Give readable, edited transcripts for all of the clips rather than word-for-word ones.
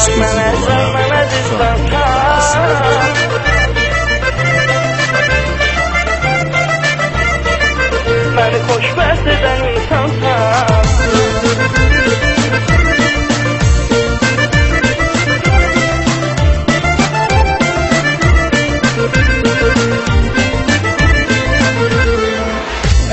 Sən mənə candan əziz cansan. Məni xoşbəxt edən insansan.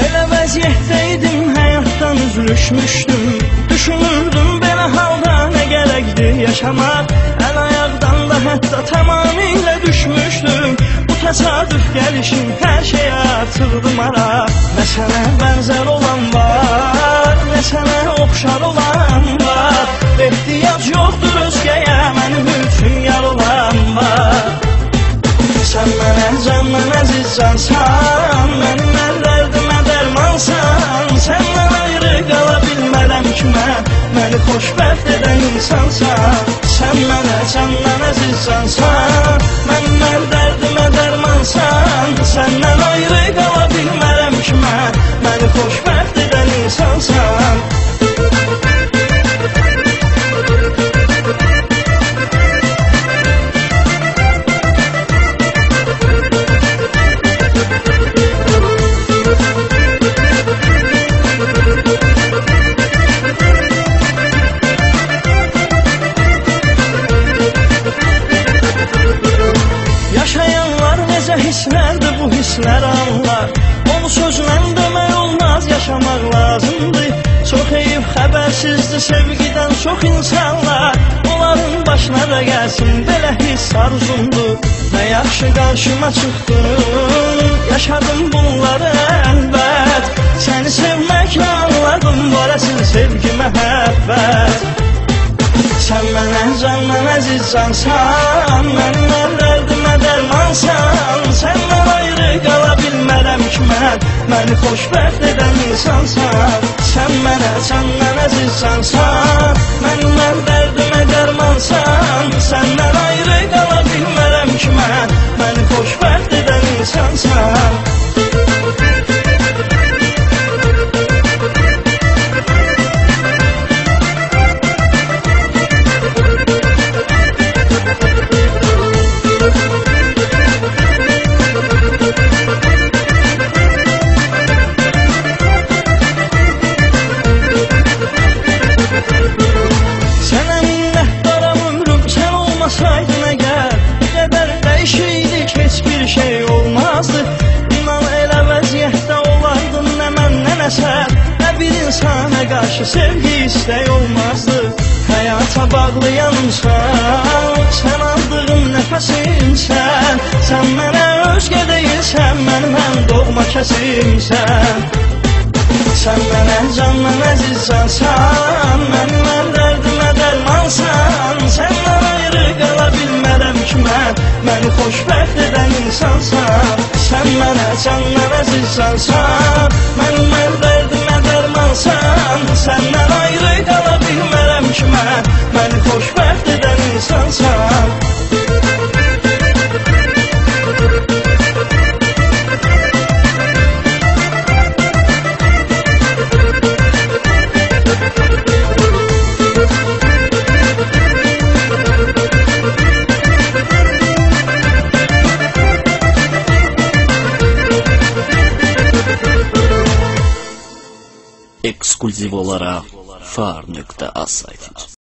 Elə vəziyyətdə idim, həyatdan üzülüşmüşdüm. Düşünürdüm belə halda nə gərəkdir yaşamaq. Əl ayaqdan da hətta tamamilə düşmüşdüm. Bu təsadüf gəlişin hər şeyə artırdı maraq. Nə sənə bənzər olan var, nə sənə oxşar olan var. Ehtiyac yoxdur özgəyə, mənim üçün yar olan var. Sən mənə candan əziz cansan, mənim hər dərdimə dərmansan. Səndən ayrı qala bilmərəm ki mən, məni xoşbəxt edən insansan. Sən mənə candan əziz cansan, mənim hər dərdimə dərmansan. Səndən ayrı qala bilmərəm ki mən, məni xoşbəxt edən insansan. Yaşayanlar necə hisslərdir, bu hisslər anlar. Onu sözlə demək olmaz, yaşamaq lazımdır. Çox eyib xəbərsizdir sevgidən çox insanlar. Onların başına da gəlsin belə hiss arzumdur. Nə yaxşı qarşıma çıxdın, yaşadım bunları əlbət. Səni sevməklə anladım, var əsil sevgi məhəbbət. Sən mənə candan əziz cansan, mənim hər dərdimə dərmansan. Səndən ayrı qala bilmərəm ki mən, məni xoşbəxt edən insansan. Sən mənə candan əziz cansan, mənim hər dərdimə dərmansan. Səndən ayrı qala bilmərəm ki mən, məni xoşbəxt edən insansan. Sənə minnətdaram ömrüm, sən olmasaydın əgər, bu qədər dəyişiklik heç bir şey olmazdı. İnan elə vəziyyətdə olardım nə mən, nə nəsə, nə bir insana qarşı sevgi istək olmazdı. Həyata bağlıyanımsan, sən aldığım nəfəsimsən. Sən mənə özgə deyilsən, mənim həm doğma kəsimsən. Sən mənə candan əziz cansan, mənim hər dərdimə dərmansan. Səndən ayrı qala bilmərəm ki mən, məni xoşbəxt edən insansan. Sən mənə candan əziz cansan, mənim hər dərdimə dərmansan. Səndən ayrı qala bilmərəm ki mən, məni xoşbəxt edən insansan. Eksklüziv olaraq far.az saytı.